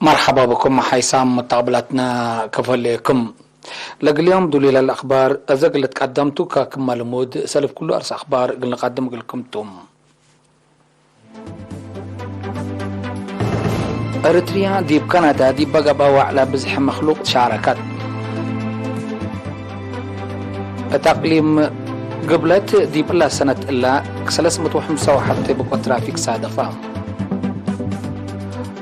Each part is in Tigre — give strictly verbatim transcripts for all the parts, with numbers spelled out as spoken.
መርሐባ ብኩም ሓይሳም ሙተቅብላትና፣ ከፎ ሌኩም። ለእግል ዮም ዱሉይ ለለአክባር አዘ እግል ልትቀደም ቱ፣ ከክመ ልሙድ ሰልፍ ኩሉ አርስ አክባር እግል ንቀድም እግልኩም ቱ። ኤሪትርያ ዲብ ካናዳ ዲብ በገብአ ወዕለ ብዝሒ መክሉቅ ሻረከት። እት አቅሊም ግብለት ዲብ እላ ሰነት እላ ሰለስ ምእት ወሐምሳ ወሐቴ ብቆት ትራፊክ ሳደፈ።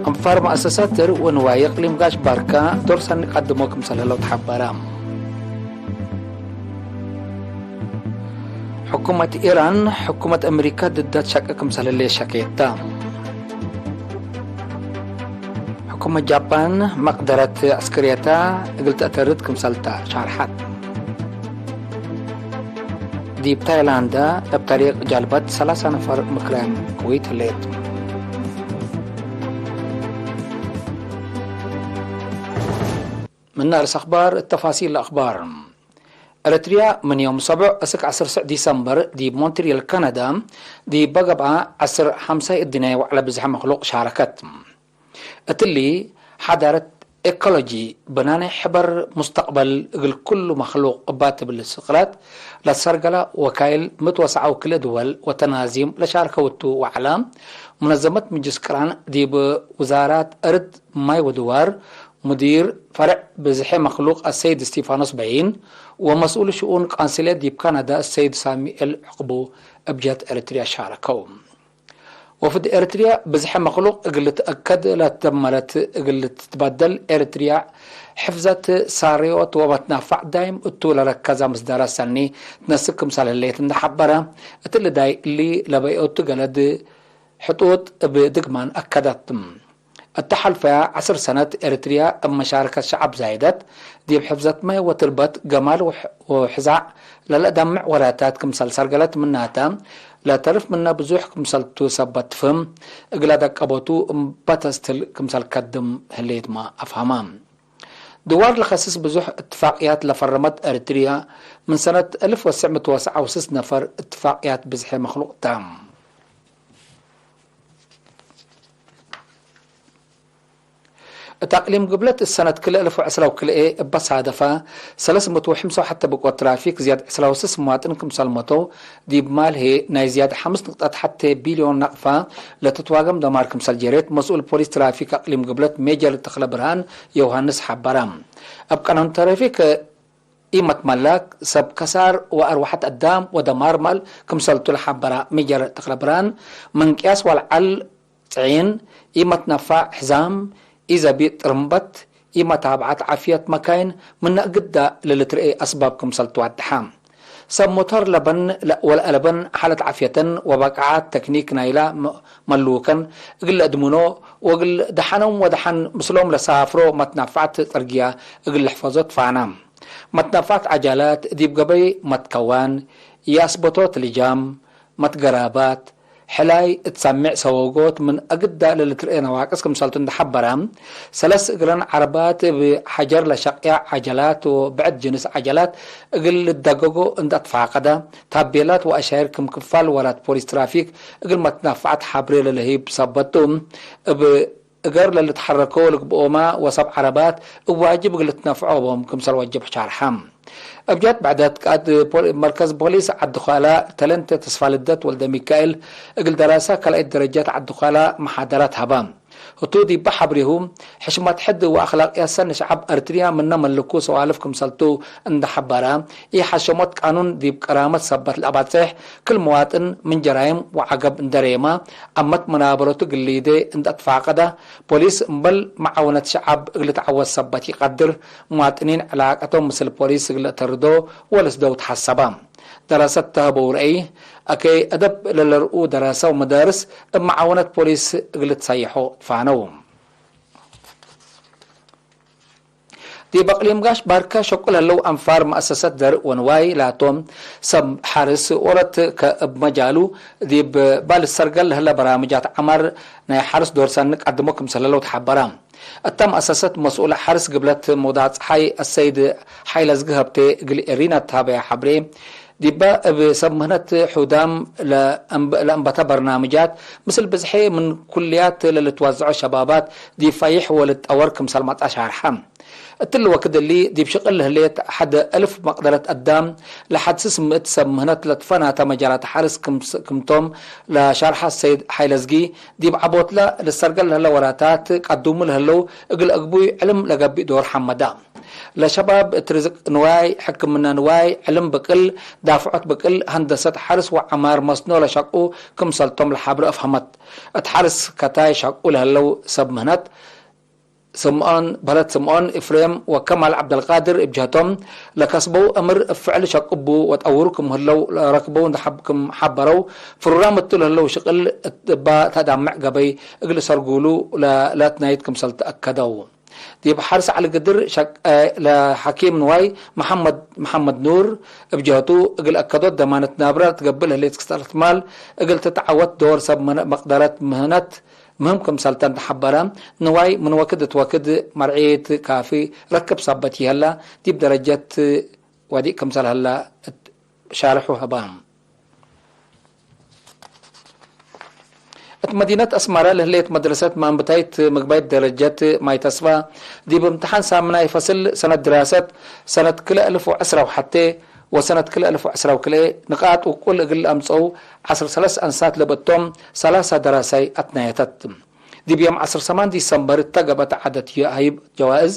አንፋር መአሰሳት ዘርእ ወንዋይ እቅሊም ጋሽ ባርካ ዶር ሰኒ ቀድሞ ክምሰል ህለው ተሐበረ። ሕኩመት ኢራን፣ ሕኩመት አሜሪካ ድዳት ሸቂ ክምሰል ህሌት ሸኬተ። ሕኩመት ጃፓን መቅደረት ዐስከርየተ እግል ተአተርድ ክምሰልተ ሻርሐት። ዲብ ታይላንድ እብ ተሪቅ ጀልበት ሰላሳ ነፈር ምክረን ክዊት ህሌት። ምን አርስ አክባር፣ ተፋሲል አክባር። ኤሪትርያ ምን ዮም ሰቡዕ እስክ ዐስር ስዕ ዲሰምበር ዲብ ሞንትሪየል ካናዳ ዲብ በገብአ ዐስር ሐምሳይ እድንያይ ወዕለ ብዝሐ መክሉቅ ሻረከት። እትሊ ሓዳረት ኤኮሎጂ ብናኔ ሕበር ሙስተቅበል እግል ኩሉ መክሉቅ እባ ትብል ስቅላት ለሰርገላ ወካይል ምትወሰዐው ክልእ ድወል ወተናዚም ለሻርከው ቱ ወዕለ ሙነዘመት ምጅስ ቅራን ዲብ ውዛራት እርድ ማይ ወድዋር ሙዲር ፈርዕ ብዝሒ መክሉቅ አሰይድ እስቲፋኖስ በይን ወመስኡል ሽኡን ቃንስልየት ዲብ ካናዳ አሰይድ ሳሚኤል ዕቅቡ እብ ጀህት ኤሪትርያ ሻረከው። ወፍድ ኤሪትርያ ብዝሒ መክሉቅ እግል ልትአከድ ለትደመረት እግል ልትትበደል ኤሪትርያ ሕፍዘት ሳርዮት ወመትናፋዕ ዳይም እቱ ለረከዘ ምስዳራት ሰኒ ትነስክ ክምሰል ህሌት እንደ ሐበረ፣ እትሊ ዳይ እሊ ለበይኦቱ ገለድ ሕጡጥ እብ ድግማን አከደት። እተ ሐልፈያ ዐስር ሰነት ኤሪትርያ እብ መሻረከት ሸዐብ ዛይደት፣ ዲብ ሕፍዘት ማይ ወትርበት ገማል ወሕ-፣ ወሕዛዕ ለለአዳምዕ ወላታት ክምሰል ሰርገለት ምናተ፣ ለተርፍ ምነ ብዙሕ ክምሰልቱ ሰበት ትፍህም፣ እግለ ደቀቦቱ እበ ተስትል ክምሰል ከድም ህሌትመ አፍሀመ። ድዋር ለከስስ ብዙሕ እትፋቅያት ለፈረመት ኤሪትርያ፣ ምን ሰነት እልፍ ወትሰዕ ምእት ወሰብዓ ወስስ ነፈር እትፋቅያት ብዝሒ መክሉቅ ተ። እት አቅሊም ግብለት እሰነት ክልኤ እልፍ ወዕስራ ወክልኤ እበ ሳደፈ፣ ሰለስ ምእት ወሐምሳ ወሐተ ብቆት ትራፊክ ዝያድ ዕስራ ወስስ መዋጥን ክምሰል ሞተው፣ ዲብ ማል ህዬ ናይ ዝያድ ሐምስ ንቅጠት ሐቴ ቢልዮን ናቅፋ ለትትዋገም ደማር ክምሰል ጀሬት መስኡል ፖሊስ ትራፊክ አቅሊም ግብለት ሜጀር ተክለ ብርሃን ዮሃንስ ሐበረ። እብ ቀኖን ትራፊክ ኢመትመላክ ሰብ ከሳር ወአርወሐት አዳም ወደማር ማል ክምሰልቱ ለሐበራ ሜጀር ተክለ ብርሃን፣ ምን ቅያስ ወለዐል ጽዒን፣ ኢመትነፋዕ ሕዛም፣ ኢዘቢጥ ጥርምበት፣ ኢመታብዐት ዓፍየት መካይን ምነ እግዳ ለልትርኤ አስባብ ክምሰል ትዋድሐ። ሰብ ሞተር ለበን ወለአለበን ሓለት ዓፍየተን ወበቃዓት ተክኒክ ናይላ መ-፣ መሉከን እግል ለአድምኖ ወእግል ደሐኖም ወደሐን ምስሎም ለሳፍሮ መትናፋዕት ጽርግያ እግል ልሕፈዞ ትፋና። መትናፋዕት ዐጃላት ዲብ ገበይ መትከዋን፣ የአስበቶት ልጃም፣ መትገራባት፣ ሕላይ እት ሰሚዕ ሰወጎት ምን አግዳ ለልትርኤ ነዋቅስ ክምሰልቱ እንደ ሐበረ፣ ሰለስ እግረን ዐረባት እብ ሐጀር ለሸቅያ ዐጀላት ወብዕድ ጅንስ ዐጀላት እግል ልደገጎ እንደ አትፋቀደ፣ ታቤላት ወአሻይር ክም ክፋል ወላት ፖሊስ ትራፊክ እግል መትናፋዕት ሐብሬ ለለህይብ ሰበት ቱ፣ እብ እገር ለልትሐረኮ ልግብኦማ ወሰብ ዐረባት እብ ዋጅብ እግል ልትነፍዖ ቦም ክምሰል ወጅብ ሻርሐ። እብ ጀህት ብዕደት ቃእድ ፖ-፣ መርከዝ ፖሊስ ዐዲ ኳላ ተለንተ ተስፋልደት ወልደሚካኤል እግል ደራሰ ካልኣይት ደረጀት ዐዲ ኳላ መሓደራት ሀበ። ህቱ ዲበ ሐብሬሁ፣ ሕሽመት ሕድ ወአክላቅያት ሰኒ ሸዐብ ኤርትርያ ምነ መልኩ ሰዋልፍ ክምሰልቱ እንደ ሐበረ፣ ኢሐሸሞት ቃኑን ዲብ ቀራመት ሰበት ለአባጽሕ ክል መዋጥን ምን ጀራይም ወዐገብ እንደ ሬመ፣ አመት መናበረቱ ግሊዴ እንደ አትፋቀደ፣ ፖሊስ እምበል መዓውነት ሸዐብ እግል ልትዐወት ሰበት ኢቀድር፣ መዋጥኒን ዕላቀቶም ምስል ፖሊስ እግል ለአተርዶ ወለስደው ተሐሰበ። ደረሰት ተህበው ረአይ፣ አከይ አደብ ለለርኡ ደረሰ ወመዳርስ እብ መዓውነት ፖሊስ እግል ልትሰይሖ ትፋነው። ዲብ አቅሊም ጋሽ ባርከ ሸቁል ህለው አንፋር መአሰሰት ዘርእ ወንዋይ ላቶም ሰብ ሐርስ ወረት ከእብ መጃሉ ዲብ ባል ሰርገል ለህለ በራምጃት ዐማር ናይ ሐርስ ዶር ሰኒ ቀድሞ ክምሰል ህለው ተሐበረ። እተ መአሰሰት መስኡል ሐርስ ግብለት ሞዳ ጸሓይ አሰይድ ሓይለዝጊ ሀብቴ እግል ኤሪና ተሀበየ ሐብሬ፣ ዲበ እብ ሰብ ምህነት ሑዳም ለእንብ-፣ ለእንበተ በርናምጃት፣ ምስል ብዝሒ ምን ኩልያት ለልትወዘዖ ሸባባት ዲብ ፈይሕ ወልትጠወር ክምሰል መጽአ ሻርሐ። እትሊ ወክድ እሊ፣ ዲብ ሽቅል ለህሌት ሐደ እልፍ መቅደረት አዳም፣ ለሐድ ስስ ምእት ሰብ ምህነት ለትፈናተ መጃላት ሐርስ ክምስ-፣ ክምቶም ለሻርሐ ሰይድ ሐይለዝጊ፣ ዲብ ዐቦትለ ልሰርገል ለህለ ወራታት ቀዱሙ ለህለው እግል አግቡይ ዕልም ለገብእ ዶር ሐመዳ። ለሸባብ እት ርዝቅ ንዋይ፣ ሕክምነ ንዋይ፣ ዕልም ብቅል፣ ዳፍዖት ብቅል፣ ሀንደሰት ሐርስ ወዐማር መስኖ ለሸቁ ክምሰልቶም ለሐብረ አፍሀመት። እት ሐርስ ከታይ ሸቁ ለህለው ሰብ ምህነት፣ ስምኦን፣ በለት ስምኦን፣ ኤፍሬም ወከማል ዐብደልቃድር እብ ጀህቶም፣ ለከስበው እምር እብ ፍዕል ሸቅቡ ወጠውሩ ክም ህለው ለረክበው እንደ ሐብ-፣ ክም ሐበረው፣ ፍሩራም እቱ ለህለው ሽቅል እት እባ ተዳምዕ ገበይ እግል ሰርጉሉ ለ-፣ ለትናይት ክምሰል ተአከደው። ዲብ ሐርስ ዐሊ ግድር ሸቀ ለሐኪም ንዋይ መሐመድ፣ መሐመድ ኑር እብ ጀህቱ፣ እግል አከዶት ደማነት ናብረ ለትገብእ ለህሌት ክስተረት ማል እግል ትትዐወት ዶር ሰብ መነ-፣ መቅደረት ምህነት ምህም ክምሰልተ እንተሐበረ፣ ንዋይ ምን ወክድ እት ወክድ መርዒት ካፊ ረክብ ሰበት ይሀላ፣ ዲብ ደረጀት ወዲቅ ክምሰል ሀላ እት ሻርሑ ሀባ። እት መዲነት አስመረ ለህሌት መድረሰት መአንብታይት ምግባይት ደረጀት ማይ ተስፋ፣ ዲብ እምትሓን ሳምናይ ፈስል ሰነት ድራሰት ሰነት ክልኤ እልፍ ወዕስራ ወሐቴ ወሰነት ክልኤ እልፍ ወዕስራ ወክልኤ ንቃጥ ውቁል እግል አምጸው ዐስር ሰለስ አንሳት ለብእቶም ሰላሳ ደራሳይ አትናየተት። ዲብ ዮም ዐስር ሰማን ዲሰምበር እተ ገብአት ዐደት ሀይብ ጀዋእዝ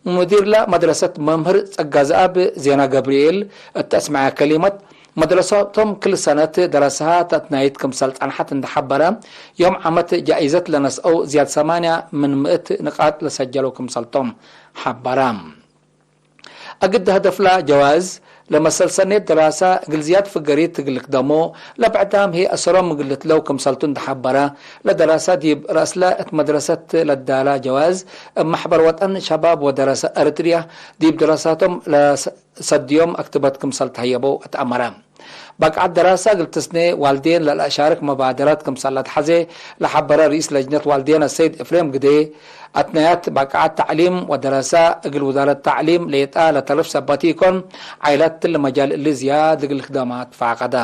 ሙዲርለ መድረሰት መምህር ጸጋዝኣብ ዜና ገብርኤል እተ አስመዐ ከሊመት፣ መድረሰቶም ክል ሰነት ደረሰሃ ተአትናይት ክምሰል ጸንሐት እንደ ሐበረ፣ ዮም ዓመት ጃኢዘት ለነስአው ዝያድ ሰማንያ ምን ምእት ንቃጥ ለሰጀለው ክምሰልቶም ሐበረ። አግድ ሀደፍላ ጀዋዝ ለመሰል ሰኔት ደራሳ እግል ዝያድ ፍገሪት እግል ልክደሞ፣ ለብዕዳም ህይ አሰሮም እግል ልትለው ክምሰልቱ እንደ ሐበረ፣ ለደራሳ ዲብ ረአስለ እት መድረሰት ለዳላ ጀዋዝ፣ እብ መሕበር ወጠን ሸባብ ወደረሰ ኤረትርያ ዲብ ደራሳቶም ለሰድዮም አክትበት ክምሰል ተሀየበው አትአመረ። ባቅዓት ደራሳ እግል ትስኔ ዋልዴን ለለአሻርክ መባደራት ክምሰል ለትሐዜ ለሐበረ ርኢስ ለጅነት ዋልዴን አሰይድ ኤፍሬም ግዴ፣ አትናያት ባቅዓት ተዕሊም ወደረሳ እግል ውዛረት ተዕሊም ሌጣ ለተርፍ ሰበት ኢኮን፣ ዓይላት እትሊ መጃል እሊ ዝያድ እግል ክደማ ትፋቀደ።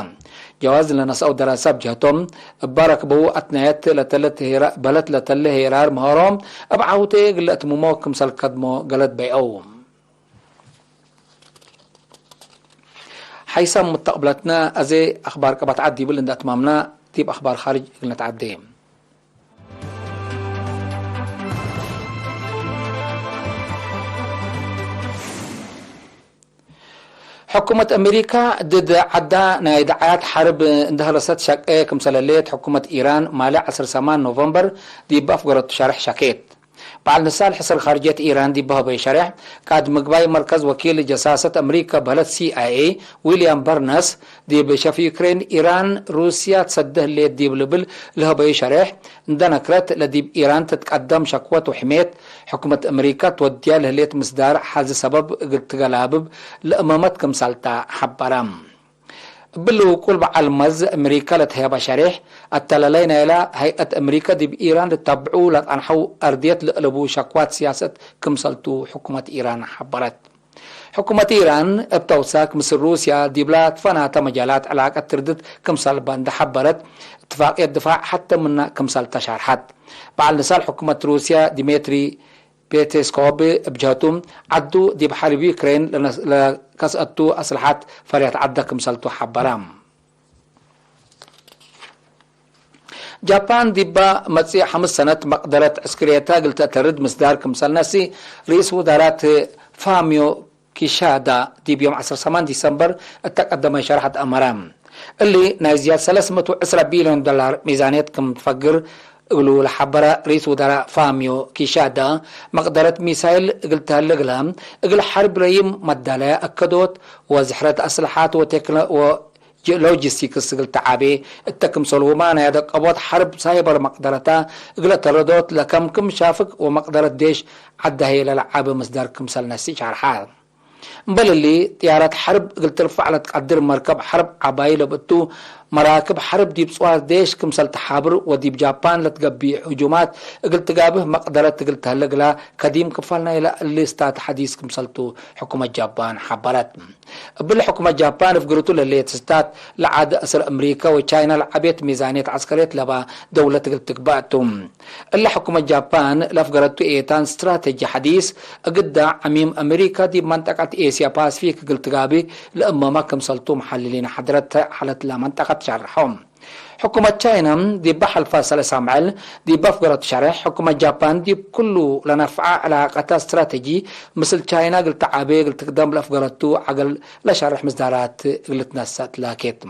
ጀዋዝ ለነስአው ደረሳ እብ ጀህቶም፣ እባ ረክበው አትናያት ለተለት ሄራ-፣ በለት ለተለ ሄራር ምህሮም እብ ዐውቴ እግል ለአትምሞ ክምሰል ከድሞ ገለድ በይአው። ሐይሳም ሙተቅብለትነ፣ አዜ አክባር ቀበት ዐድ ዲብል እንደ አትማምና፣ ዲብ አክባር ካርጅ እግል ነትዐዴ። ሕኩመት አሜሪካ ድድ ዐዳ ናይ ደዓያት ሐርብ እንደ ሀለሰት ሸቄ ክምሰል ህሌት፣ ሕኩመት ኢራን ማሌ ዐስር ሰማን ኖቨምበር ዲብ አፍገረቱ ሸርሕ ሸኬት። በዐል ንሳል ሕስር ካርጅየት ኢራን ዲብ ሀበዩ ሸሬሕ፣ ቃእድ ምግባይ መርከዝ ወኪል ጀሳሰት አምሪከ በህለት ሲ አይ ኤ ዊልያም በርነስ፣ ዲብ ሸፍ ዩክሬን ኢራን ሩስያ ትሰዴ ህሌት ዲብ ልብል ለሀበዩ ሸሬሕ፣ እንደ ነክረት ለዲብ ኢራን ትትቀደም ሸክወት ወሕሜት፣ ሕኩመት አምሪከ ትወድያ ለህሌት ምስዳር ሐዚ ሰበብ እግል ትገላብብ ለእመመት ክምሰልታ ሐበረ። እብሊ ውቁል በዐል መዝ አምሪከ ለትሀየበ ሸሬሕ፣ አተላላይ ናይላ ሀይአት አምሪከ ዲብ ኢራን ልታብዑ ለጸንሐው አርድየት ለአለቡ ሸክዋት ሲያሰት ክምሰልቱ ሕኩመት ኢራን ሐበረት። ሕኩመት ኢራን እብ ተውሳክ ምስል ሩስያ ዲብላ ትፈናተ መጃላት ዕላቀት ትርድት ክምሰልበ እንደ ሐበረት፣ እትፋቅየት ድፋዕ ሐተ ምነ ክምሰልተ ሻርሐት። በዐል ንሳል ሕኩመት ሩስያ ዲሜትሪ ፔቴስኮቭ እብ ጀህቱ፣ ዐዱ ዲብ ሐርብ ዩክሬን ለነስ-፣ ለከስአቱ አስለሐት ፈርያት ዐደ ክምሰልቱ ሐበረ። ጃፓን ዲባ መጽእ ሐምስ ሰነት መቅደረት ዕስክርየተ እግል ተአተርድ ምስዳር ክምሰል ነሲ፣ ርኢስ ውዛራት ፋሚዮ ኪሻዳ ዲብ ዮም ዐስር ሰማን ዲሰምበር እተ ቀደመ ሸርሐት አመረ። እሊ ናይ ዝያድ ሰለስ ምእት ወዕስራ ቢልዮን ዶላር ሚዛንየት ክም ትፈግር እግሉ ለሐበረ ርኢስ ውዘራእ ፋሚዮ ኪሻዳ፣ መቅደረት ሚሳይል እግል ተህሌ እግለ፣ እግል ሐርብ ረይም መዳለያ አከዶት ወዝሕረት አስለሓት ወቴክኖ-፣ ወሎጂስቲክስ እግል ተዓቤ እተ ክምሰልሁመ፣ ናይ አደቀቦት ሐርብ ሳይበር መቅደረታ እግለ ተረዶት ለከምክም ሻፍግ ወመቅደረት ዴሽ ዐደ ህዬ ለለዓበ ምስዳር ክምሰል ነስእ ሻርሐ። እምበል እሊ፣ ጥያራት ሐርብ እግል ትርፈዕ ለትቀድር መርከብ ሐርብ ዐባይ ለብእቱ፣ መራክብ ሐርብ ዲብ ጽዋር ዴሽ ክምሰል ተሓብር ወዲብ ጃፓን ለትገብእ ህጁማት እግል ትጋብህ መቅደረት እግል ተህለ እግላ ከዲም ክፋል ናይለ እሊ ስታት ሐዲስ ክምሰልቱ ሕኩመት ጃፓን ሐበረት። እብሊ ሕኩመት ጃፓን እብ ግርቱ ለህሌት ስታት ለዓድ አስር አምሪከ ወቻይና ለዐቤት ሚዛንየት ዐስከርየት ለባ ደውለት እግል ትግበእ ቱ። እለ ሕኩመት ጃፓን ለአፍገረቱ ኤታን ስትራተጂ ሐዲስ፣ እግዳ ዐሚም አሜሪካ ዲብ መንጠቀት ኤስያ ፓስፊክ እግል ትጋቢ ለእመመ ክምሰልቱ መሐልሊን ሐድረት ሐለትለ መንጠቀት ሸርሐው። ሕኩመት ቻይና ዲበ ሐልፈ ሰለስ አምዕል ዲብ አፍገረቱ ሸሬሕ፣ ሕኩመት ጃፓን ዲብ ክሉ ለነፍዐ ዕላቀተ ስትራተጂ ምስል ቻይና እግል ተዓቤ እግል ትቅደም ለአፍገረቱ ዐገል ለሸርሕ ምስዳራት እግል ትነሰእ ትላኬት።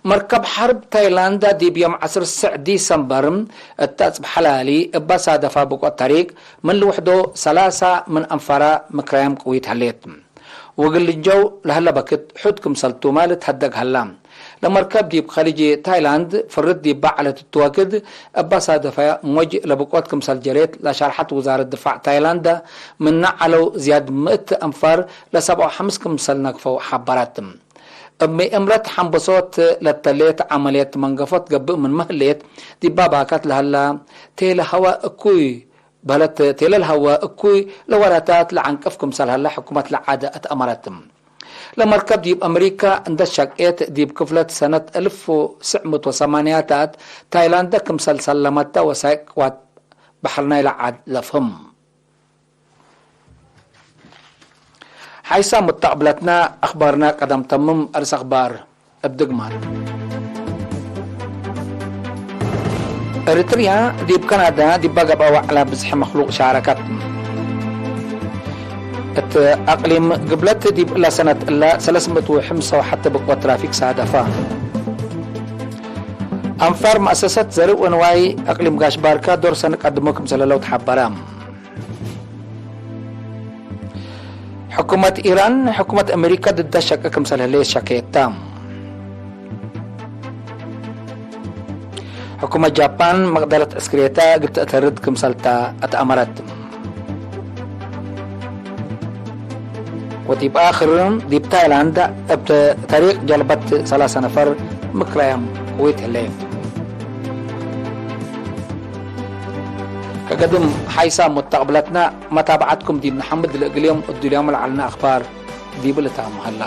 መርከብ ሐርብ ታይላንድ ዲብ ዮም ዐስር ስዕ ዲሰምበር እት አጽብሐ ላሊ እበ ሳደፋ ብቆት ተሪቅ ምን ልውሕዶ ሰላሳ ምን አንፋራ ምክራያም ቅዊት ሀሌት። ወእግል ልንጀው ለሀለ በክት ሑድ ክምሰልቱመ ልትሀደግ ሀላ። ለመርከብ ዲብ ከሊጅ ታይላንድ ፍርድ ዲበ ዐለት እቱ ወክድ እበ ሳደፋ ሞጅ ለብቆት ክምሰል ጀሬት ለሸርሐት ውዛረት ድፋዕ ታይላንድ፣ ምነ ዐለው ዝያድ ምእት አንፋር ለሰብዓ ወሐምስ ክምሰል ነግፈው ሐበረት። እብ ምእምረት ሐምበሶት ለተሌት ዐመልየት መንገፎት ገብእ ምንመ ህሌት፣ ዲብ ባካት ለሀላ ቴለ ሀወ እኩይ በህለት ቴለ ለሀወ እኩይ ለወራታት ለዐንቅፍ ክምሰል ሀለ ሕኩመት ለዓደ አትአመረት። ለመርከብ ዲብ አመሪካ እንደ ሸቄት ዲብ ክፍለት ሰነት አልፍ ወትስዕ ምእት ወሰማንያታት ታይላንድ ክምሰል ሰለመተ ወሳይቅ ቅዋት በሐር ናይለ ዓድ ለፍህም። ሓይሳም ሙተቅብለትና አኽባርና ቀደም ተምም። አርስ አኽባር እብ ድግማን። ኤሪትርያ ዲብ ካናዳ ዲባ ገብአ ወዕላ ብዝሒ መክሉቅ ሻረከት። እት አቅሊም ግብለት ዲብ እላ ሰነት እላ ሰለስ ምእት ወሐምሳ ወሐተ ብቆት ትራፊክ ሳደፋ። አንፋር መአሰሰት ዘርእ ወንዋይ አቅሊም ጋሽ ባርካ ዶር ሰኒ ቀድሞ ክምሰለ ለው ተሐበረ። ሕኩመት ኢራን፣ ሕኩመት አሜሪካ ድዳ ሸቀ ክምሰል ህሌት ሸከየት ተ። ሕኩመት ጃፓን መቅደረት ዕስክርየተ እግል ተአተርድ ክምሰል ተ አትአመረት። ወዲብ አክር፣ ዲብ ታይላንድ እብ ተሪቅ ጀልበት ሰላሰ ነፈር ምክራያም ቅዊት ህሌት። ከገድም ሓይሳም ሙተቅብለትነ መታብዐትኩም ዲብ ነሐምድ፣ ለእግልዮም እዱልዮም ለዐልነ አኽባር ዲብ ልታም ሀላ።